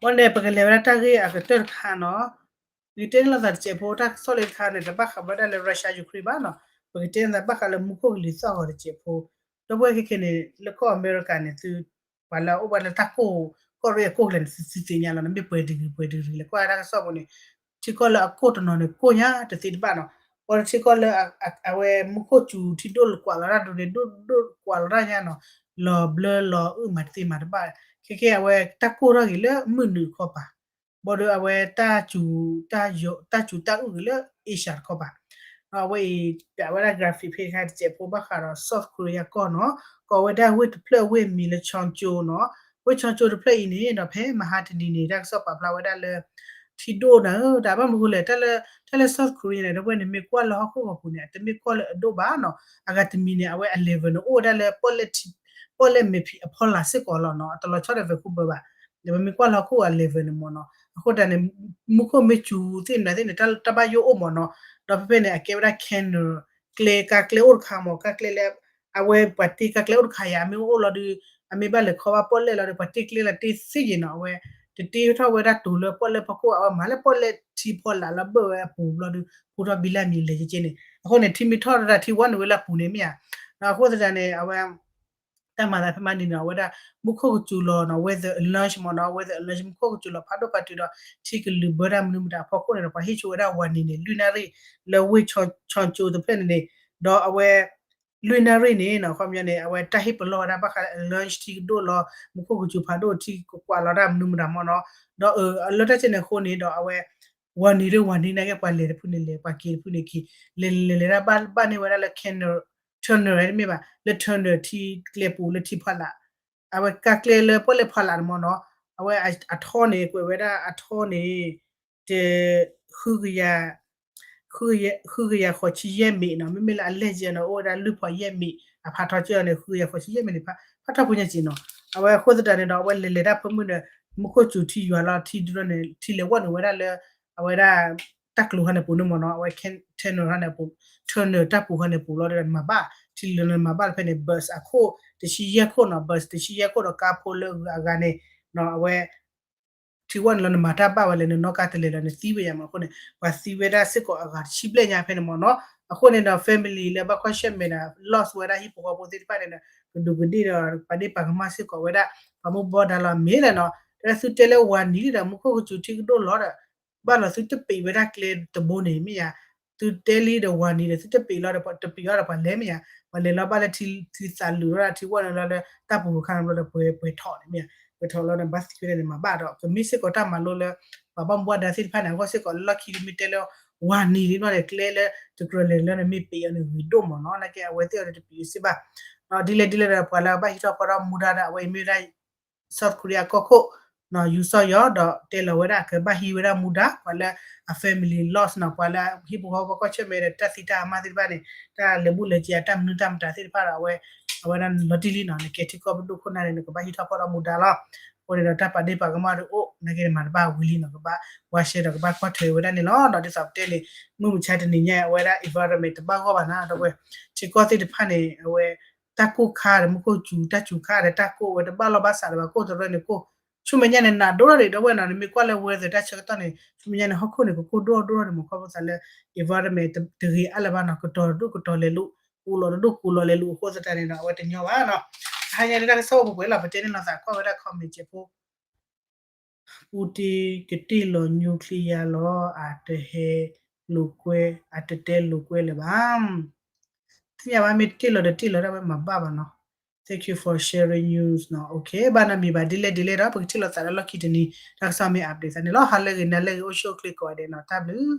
ဝဲန့ၣ် ပကလဲၤဝဲဒၣ်တၢ်ဂ့ၢ်အကတၢၢ်တခါနီၤ. ယကတဲန့ၢ်လိာ်သးတစဲးဖိ တၢ်ကစီၣ်လၢတခါန့ၣ် တဘၣ်ဃးဘၣ်ဒၣ်လၢ Russia Ukraine ဘၣ်နီၤ. ပကတဲန့ၢ်သးဘၣ်ဃးလၢမူခိၣ်ကလံၤသီၣ်ဂီၤတစဲးဖိ ဒီပုၢ်ဝဲၢ်ခဲခဲန့ၣ် လၢကီၢ်အမဲရကၤန့ၣ် သု ပှၤလၢအအိၣ်ဘၣ်လၢတၢ်ကိၢ် ကီၢ်ရ့ၣ်အကိၢ်ကျဲၤန့ၣ် သုသ့ၣ်ညါလီၤ နမ့ၢ်ပှဲၤ degree ပှဲၤ degree လဲၤကွၢ်တၢ်ကစီၣ်ပူၤန့ၣ် ထံကီၢ်လၢအကိၢ်တနီၤန့ၣ် ကိၢ်ညါတသ့တဘၣ်နီၤ. ပှၤထံကီၢ်လၢ အဝဲမူခိၣ်စူၤထံဒိၣ်ကွၢ်လီၤတၢ်ဒိၣ်န့ၣ် ဒိၣ်ဒိၣ်ကွၢ်လီၤတၢ်ညါနီၤ လီၤဘျၢလီၤအုၣ်မးတသ့မးတဘၣ်. ခဲခဲအဝဲတၢ်ကိၢ်ထီၣ်က့ၤလၢမုၢ်နုာ်တခီပၤ ဘၣ်ဒီးအဝဲတၢ်စူၤ တၢ်စူၤတၢ်အုၣ်က့ၤလၢ Asia တခီပၤ. ဒီးအဝဲအံၤ ပဝဲဒၣ် graphic ဖဲခါတစဲးဖိဘၣ်ဃးဒီး South Korea ကီၢ်နီၤ ကိးဝဲဒၣ်ဝ့ၢ်တဖျၢၣ်ဝ့ၢ်မံၤလၢ Cheongsam နီၤ. ဝ့ၢ် Cheongsam တဖျၢၣ်အံၤန့ၣ်ဒီး ဖဲမဟါတနံၤန့ၣ် တၢ်ကစီၣ်ပာ်ဖျါဝဲဒၣ်လၢ ထံဒိၣ်နၤဧၢ တၢ်ဘၣ်မနုၤဃိလဲၣ် တၢ်လၢ တၢ်လၢ South Korea န့ၣ် ဒီပုၢ်ဝဲၢ်န့ၣ် မ့ၢ်ကွၢ်လၢဟီၣ်ခိၣ်ဂီၤပူၤန့ၣ် အတမ့ၢ်ကွၢ်လၢအဒိၣ်ဘၣ်နီၤ အဂၤတမံၤန့ၣ် အဝဲအ level န့ၣ် အိၣ်ဝဲဒၣ်လၢ ပီၣ်လဲၣ်ထံ ပီၣ်လဲၣ်မဲာ်ဖံးအဖီလာ်စ့ၢ်ကီးလီၤနီၤ အတလီၤဆီဒီး Vancouver ဘၣ် ပမ့ၢ်ကွၢ်လၢဟီၣ်ခိၣ်ဂီၤ level န့ၣ်မ့ၢ်နီၤ အဃိသတးန့ၣ် မူခိၣ်မ့ၢ်စူၤသ့ၣ်မနုၤသ့ၣ်န့ၣ် တၢ်ဘၣ်ယိၣ်အိၣ်မ့ၢ်နီၤ ဒီးဖဲဖဲန့ၣ် အကဲဝဲဒၣ် canal ကျဲ ကါကျဲအိၣ်တခါမ့ၢ် ကါကျဲလၢ အဝဲပှၤတ့ကါကျဲအိၣ်တခါယၤ အမ့ၢ်အိၣ်လီၤဒီး အမ့ၢ်ဘၣ်လဲၤခီဘၣ်ပီၣ်လဲၣ်လီၤဒီး ပှၤတ့ကျဲလီၤတ့သ့ယဲၢ်နီၤ အဝဲ တတ့ထီၣ်ဝဲဒၣ်တိၤလၢပီၣ်လဲၣ်ဖီခိၣ် အဝဲမၤလၢပီၣ်လဲၣ်ထံဖီလာ်လၢဘၢၣ်ဝဲအပူၤဘျီဒီး ဖိထီၣ်ဘံလၢမံၤလဲၤကက့န့ၣ် အဃိန့ၣ် ထံမ့ၢ်ထီၣ်တၢ်ထံဝဲနုာ်ဝဲလၢအပူၤန့ၣ်မ့ၢ်ဧါ အဃိသတးန့ၣ် အဝဲ တၢ်မၤသးဖဲမၤန့ၣ်နီၤ အဝဲဒၣ် မူခိၣ်ကစူၤလီၤနီၤ weather alert မ့ၢ်နီၤ weather alert မူခိၣ်ကစူၤလီၤဖးဒိၣ်ဖးတုၤဒီး ထံကလုာ်ဘၢတၢ်မနုၤမတၤအဖီခိၣ်န့ၣ်ဒီး ပှၤဟ့ၣ်ဆိဝဲဒၣ် warning န့ၣ် လွံၢ်နၣ်ရံၣ် လၢဝ့ၢ် Chon- Cheonggye တဖျၢၣ်န့ၣ်န့ၣ် ဒီးအဝဲ လွံၢ်နၣ်ရံၣ်န့ၣ်နီၤ ခီပညီန့ၣ် အဝဲတၢ်ဟ့ၣ်ပလီၢ်ဝဲဒၣ်ဘၣ်ဃးလၢ alert ထံကဒိၣ်လီၤ မူခိၣ်ကစူၤဖးဒိၣ်ထံကကွၢ်လီၤတၢ်မနုၤမတၤမ့ၢ်နီၤ ဒီးအလၢတၢ်ကဲန့ၣ်အဃိန့ၣ်ဒီး အဝဲ warning ဒီး warning နာ်က့ ပှၤလဲၤတဖုန့ၣ်လဲၤ ပှၤက့ၤတဖုန့ၣ်က့ၤ လဲၤလဲၤလဲၤလဲၤဒၣ်ဘၣ်ဘၣ်န့ၢ်ဝဲဒၣ်လၢ canal tunnel တမ့ၢ်ဘၣ် လၢ tunnel ထံကျဲပူၤလၢထံဖီလာ် အဝဲကါကျဲလၢပီၣ်လဲၣ်ဖီလာ်န့ၣ်မ့ၢ်နီၤ အဝဲအထီန့ၣ် ကွဲးဝဲဒၣ်အထီန့ၣ် တ ဃုကယၤ ဃုကယၤဃိးဆံယဲၢ်မ့ၣ်နီၤ မ့မ့ၢ်လၢအလဲၢ်ကဲနီၤ အိၣ်ဝဲဒၣ်လွံၢ်ဖီယဲၢ်မ့ၣ် အဖးထီကဲအီၤန့ၣ် ဃုကယၤဃိးဆံယဲၢ်မ့ၣ်န့ၣ် ဖးထီဖိညါက့နီၤ အဝဲအဃိသတးန့ၣ်ဒီး အဝဲလဲၤလဲၤတၢ်ဖၢမုၢ်ဒီး မူခိၣ်စူၤထံယွၤလီၤထံဒိၣ်န့ၣ် ထံလဲၤဝဲနုာ်ဝဲဒၣ်လၢ အဝဲဒၣ် တၢ်ကျိၤဟီန့ၣ်ပူၤန့ၣ်မ့ၢ်နီၤ အဝဲ tunnel ဟီန့ၣ်ပူၤ tunnel တၢ်ပူၤဟီန့ၣ်ပူၤလီၤဒီးမၤဘၣ် ထံလဲၤလီၤန့ၣ်မၤဘၣ်လီၤဖဲန့ၣ် bus အခိၣ် တဆံယဲၢ်ခိၣ်နီၤ bus တဆံယဲၢ်ခိၣ်ဒီးကါဖိလၢအဂၤန့ၣ် အဝဲ ထံဝဲနုာ်လီၤန့ၣ်မၤတၢ်ဘၣ်ဝဲလဲၣ် နနီၣ်ကါတလဲၤလီၤန့ၣ်သံဝဲယါမ့ၢ်အဃိန့ၣ် ပှၤသံဝဲဒၣ်စ့ၢ်ကီးအဂၤတဆံဘျဲၣ်ညါဖဲန့ၣ်မ့ၢ်နီၤ အဃိန့ၣ်ဒီး family လၢဘၣ်ကွၢ်ဆၢၣ်မဲာ်ဒီး loss ဝဲဒၣ်ဟံၣ်ဖိဃီဖိသ့ၣ်တဖၣ်န့ၣ်ဒီး ကဒူးကဒ့ၣ်ဒီး ပာ်ဒ့ၣ်ပာ်ကမၣ်စ့ၢ်ကီးဝဲဒၣ် ပှၤမူဘီဒါလီၤမ့ၢ်လဲၣ်နီၤ တၢ်လၢသုတဲလၢ warning ဒီး မူခိၣ်ကစူၤထံကဒိၣ်လီၤဒီး ဘၣ်လီၤသုတပံးဝဲဒၣ်ကျဲတဘိန့ၣ်မ့ၢ်ယါ သုတဲလံဒီး warning ဒီး သုတပံးလီၤဒီး တပံးအီၤဒီးပှၤလဲၤမ့ၢ်ယါ ပှၤလဲၤလီၤဘၣ်လၢထံသးလူၤဒီးထံဝဲနုာ်လီၤလၢ တၢ်ပူၤခါန့ၣ်ဘျီဒီးပှဲၤထီၣ်န့ၣ်မ့ၢ်ယါ ပှဲၤထီၣ်လီၤန့ၣ် ဘၣ်သံဝဲဒၣ်န့ၣ် မၤဘၣ်ဒီး ကမ့ၢ်စ့ၢ်ကီးတၢ်မၤလိလၢ ပှၤဘၣ်မူဘၣ်ဒါသ့ၣ်တဖၣ်န့ၣ် အဂီၢ်စ့ၢ်ကီးလၢလီၢ်ခံလၢမ့ၢ်တဲလၢ warning လံဘျီန့ၣ် ကျဲလၢတကြၢးလဲၤလၢန့ၣ် မ့ၢ်ပံးအီၤန့ၣ် ဂ့ၤဒိၣ်မ့ၢ်နီၤ နာ်က့အဝဲသ့ၣ်အီၤန့ၣ်တပံးအီၤစ့ၢ်ဘၣ် ဒ်လဲၣ်ဒ်လဲၣ်ဒီး ပှၤလၢဘၣ်ဟံးထီၣ်ဖီထီၣ်မူဒါဒီး အဝဲအံၤမ့ၢ်ဝဲဒၣ် South Korea ကီၢ်ခိၣ် ယူၤစီၣ်ယီၤ ဒီးတဲလီၤဝဲဒၣ်ကဘၣ်ဟံးဝဲဒၣ်မူဒါ ပှၤလၢအ family loss နီၤ ပှၤလၢဟံၣ်ဖိဃီဖိဘၣ်ကွၢ်ဆၢၣ်မဲာ်ဒီးတၢ်သံတၢ်အမါသ့ၣ်တဖၣ်န့ၣ် တၢ်လဲၤဘူၣ်လဲၤစံးအတၢ်မနုၤတၢ်မတၤသ့ၣ်တဖၣ်ဒီး အဝဲ အဝဲဒၣ်လီၤတံၢ်လံနီၤ နကဲထံကီၢ်ပဒိၣ်ခိၣ်နၢ်န့ၣ် နကဘၣ်ဟံးထီၣ်ဖီထီၣ်မူဒါလီၤ အဃိန့ၣ်ဒီးတၢ်ပာ်ဒ့ၣ်ပာ်ကမၣ်တအိၣ် နာ်က့န့ၣ်မၤတဘၣ်ဝံၤလံနီၤ ကဘၣ်ကွၢ်ဆၢၣ်ဒီးကဘၣ်ကွၢ်ထွဲဝဲဒၣ်န့ၣ်လီၤ ဒီးဒ်သိးပတဲန့ၣ် မုၢ်မဆါတနံၤညါအဝဲဒၣ် environment တဘၣ်ဂီၢ်ဘၣ်နၤ ဒီးဝဲ ထံကီၢ်သ့ၣ်တဖၣ်န့ၣ် အဝဲ တၢ်ကိၢ်ခါဒီးမူခိၣ်စူၤ တၢ်စူၤခါဒီးတၢ်ကိၢ်ဝဲတဘၣ်လီၢ်ဘၣ်စးဒီးဘၣ်ကိၢ်တရၢန့ၣ်ကိၢ် ဆူမဲာ်ညါန့ၣ် နးဒိၣ်ထီၣ်ဒံး ဒီပုၢ်ဝဲၢ်နီၤ နမ့ၢ်ကွၢ်လၢ weather တၢ်ဆၢကတီၢ်န့ၣ် ဆူမဲာ်ညါန့ၣ် ဟီၣ်ခိၣ်န့ၣ် ကကိၢ်ဒိၣ်ဒိၣ်ထီၣ်န့ၣ် မ့ၢ်ခီဖျိသးလၢ environment တဂ့ၤအါလၢၤဘၣ်နီၤ ကတီၤတဒူၣ်ကတီၤလဲၤလိာ် ကူးလီၤတဒူၣ်ကူးလီၤလဲၤလိာ် အဃိသတးန့ၣ်ဒီး အဝဲတညီဘၣ်နီၤ တဟါညါဒၣ်တၢ်ကစီၣ်အိၣ်ပှဲၤပှဲၤလီၤ ပတဲန့ၣ်လီၤသးကွၢ်ဝဲဒၣ် comment ကဲးဖိ ပူတ့ကတ့ၢ်လီၤ nuclear လီၤ အတဟဲလိာ်ကွဲ အတတဲလိာ်ကွဲလၢၤဘၣ် သ့ၣ်ညါဘၣ်မ့ၢ်တ့ၢ်လီၤတတ့ၢ်လီၤဒၣ်ဝဲမၤဘၣ်ဘၣ်နီၤ Thank you for sharing news နီၤ OK ဘၣ်နီတမံၤဘၣ် ဒ်လဲၣ်ဒ်လဲၣ်ဒီး ပကထံၣ်လိာ်သးဒီးလီၢ်ခံတနံၤ တၢ်ကစီၣ်မ့ၢ် update သးန့ၣ်လီၤ ဟါလၢဂ့ၤ နၤလၢဂ့ၤ အိၣ်ဆူၣ်အိၣ်ချ့ကိးဂၤဒဲးနီၤ တၢ်ဘျုး